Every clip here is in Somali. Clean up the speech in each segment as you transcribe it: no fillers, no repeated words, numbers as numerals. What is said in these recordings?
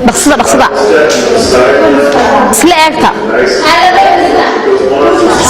Dhaqsada, dhaqsada, isla eegta,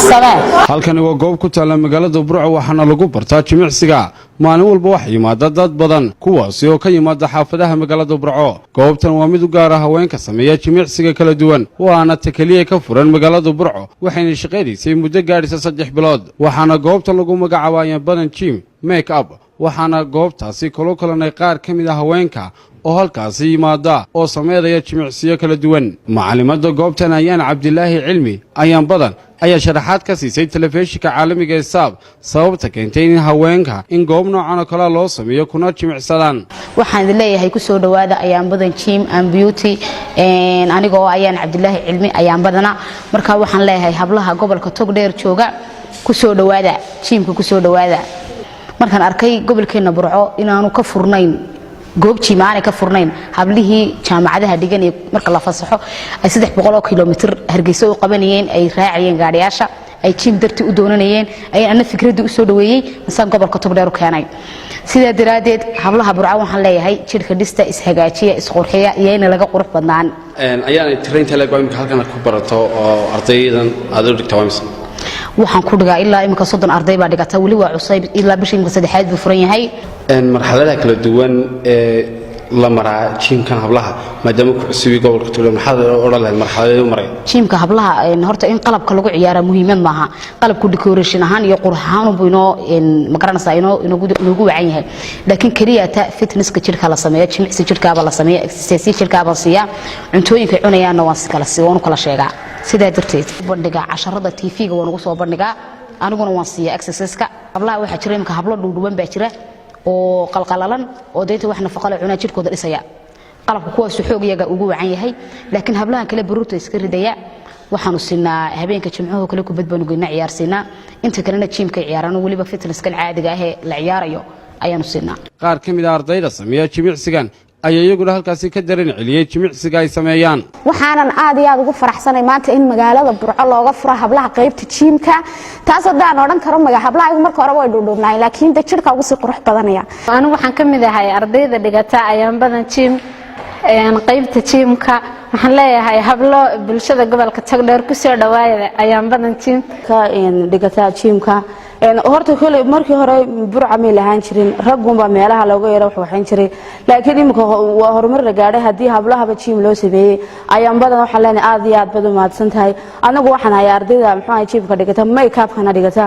samee. Halkani waa goob ku taalla magaalada Burco, waxaana lagu bartaa jimicsiga. Maalin walba waxa yimaada dad badan, kuwaasi oo ka yimaada xaafadaha magaalada Burco. Goobtan waa mid u gaara haweenka sameeya jimicsiga kala duwan, waana ta keliya ka furan magaalada Burco, waxayna shaqaynaysay muddo gaadhisa 3 bilood. Waxaana goobtan lagu magacaabaya Badan Gym Make Up. Waxaana goobtaasi kula kulanay qaar ka mid a haweenka oo halkaasi yimaada oo sameynaya jimicsiyo kala duwan. Macalimada goobtan, Ayaan Cabdilaahi Cilmi Ayaan Badan, ayaa sharaxaad ka siisay telefishinka caalamiga ee Saab sababta keentay in haweenka in goob noocan oo kale loo sameeyo kuna jimicsadaan. Waxaan idin leeyahay, kusoo dhowaada Ayaan Badan Gym and Beauty. Anigoo Ayaan Cabdilaahi Cilmi Ayaan Badana. Marka waxaan leeyahay hablaha gobolka Togdheer jooga, kusoo dhowaada gymka, kusoo dhowaada. Markaan arkay gobolkeena Burco inaanu ka furnayn goob gym, aanay ka furnayn, hablihii jaamacadaha dhigan ee marka la fasaxo ay 300 kilomitir Hargeysa u qabanayeen, ay raacayeen gaadhiyaasha, ay gym dartii u doonanayeen, ayaan ana fikraddii usoo dhaweeyey, masaan gobolka Togdheer u keenay. Sidaa daraaddeed, hablaha Burco waxaan leeyahay: jidhka dhista, ishagaajiya, isqurxiya, iyo ina laga qurux badnaan. Ayaana tiraynta leeg imika halkan ku barato oo ardaydan aad u dhigta waa mise? Waxaan ku dhigaa ilaa imika 30 arday baa dhigata. Weli waa cusayb, ilaa bisha imika saddexaad buu furan yahay. Marxaladaha kala duwan ee la maraa gymkan hablaha, maadaama ku cusubi gobolka Togdheer, maxaad odhan lahayd marxaladeedu maray? Gymka hablaha, horta in qalabka lagu ciyaara muhiimad maaha. Qalabku decoration ahaan iyo qurux ahaan buu inoo, magaranaysaa, inoo inoogu wacan yahay, laakiin keliya ta fitnesska jidhka la sameeyo, jimicsi jidhkaaba la sameeya, exercise jidhkaaba siiya, cuntooyinka cunayaanna waan si kala si waan u kala sheegaa. Sidaa darteed bandhigaa casharada TV-ga waan ugu soo bandhigaa, aniguna waan siiyaa exercise-ka hablaha. Waxaa jira imika hablo dhuudhuban baa jira oo qalqalalan oo deynta wax nafaqo leh cunaa, jidhkooda dhisaya. Qalabka kuwaasu xoog iyaga ugu wacan yahay, laakiin hablahan kale baruurta iska ridaya waxaanu siinaa habeenka Jimcuhu kale kubad baanu geyna, ciyaarsiinaa. Inta kalena gymkay ciyaaraan, weliba fitnesskan caadiga ah ee la ciyaarayo ayaanu siinaa. Qaar ka mid a ardayda sameeya jimicsigan ayaa iyaguna halkaasi ka daran celiyey jimicsiga ay sameeyaan. Waxaanan aad iyo aad ugu faraxsanay maanta in magaalada Burco looga furo hablaha qaybta gymka. Taas haddaan odhan karo hablaha marka horeba way dhuudhuubnaayeen, laakiin de jidhka ugu sii qurux badanaya. Anigu waxaan ka mid ahay ardayda dhigata Ayaan Badan Gym, qaybta gymka. Waxaan leeyahay hablo bulshada gobolka Togdheer, kusoo dhawaada Ayaan Badan Gym. Dhigata gymka horta kole markii hore Burca may lahaan jirin, raggunbaa meelaha looga yaro wax waxayn jiray, laakiin iminka waa horumar la gaadhay haddii hablahaba gym loo sameeyey. Ayaan Badan waxaan leenahay aad iyo aad baad u mahadsan tahay. Anagu waxaan ahay ardayda, muxuu ahay, gymka dhigata, make-upkana dhigata.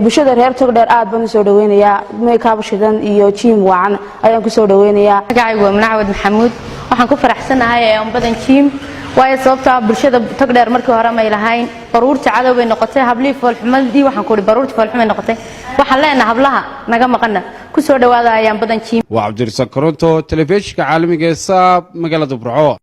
Bulshada reer Togdheer aad baan usoo dhaweynayaa. Make-up shidan iyo gym wacan ayaan kusoo dhaweynayaa. Magacaygu waa Munacwad Maxamuud. Waxaan ku faraxsanahay Ayaan Badan Gym, waayo sababtoo ah bulshada Togdheer markii hore may lahayn. Baruurta cadow bay noqotay, hablihii foolxumadii, waxaan ku uhi baruurta foolxumay noqotay. Waxaan leenahay hablaha naga maqana, ku soo dhawaada Ayaan Badan Gym. Waa Cabdirasaaq Koronto, telefishinka caalamiga ee Saab, magaalada Burco.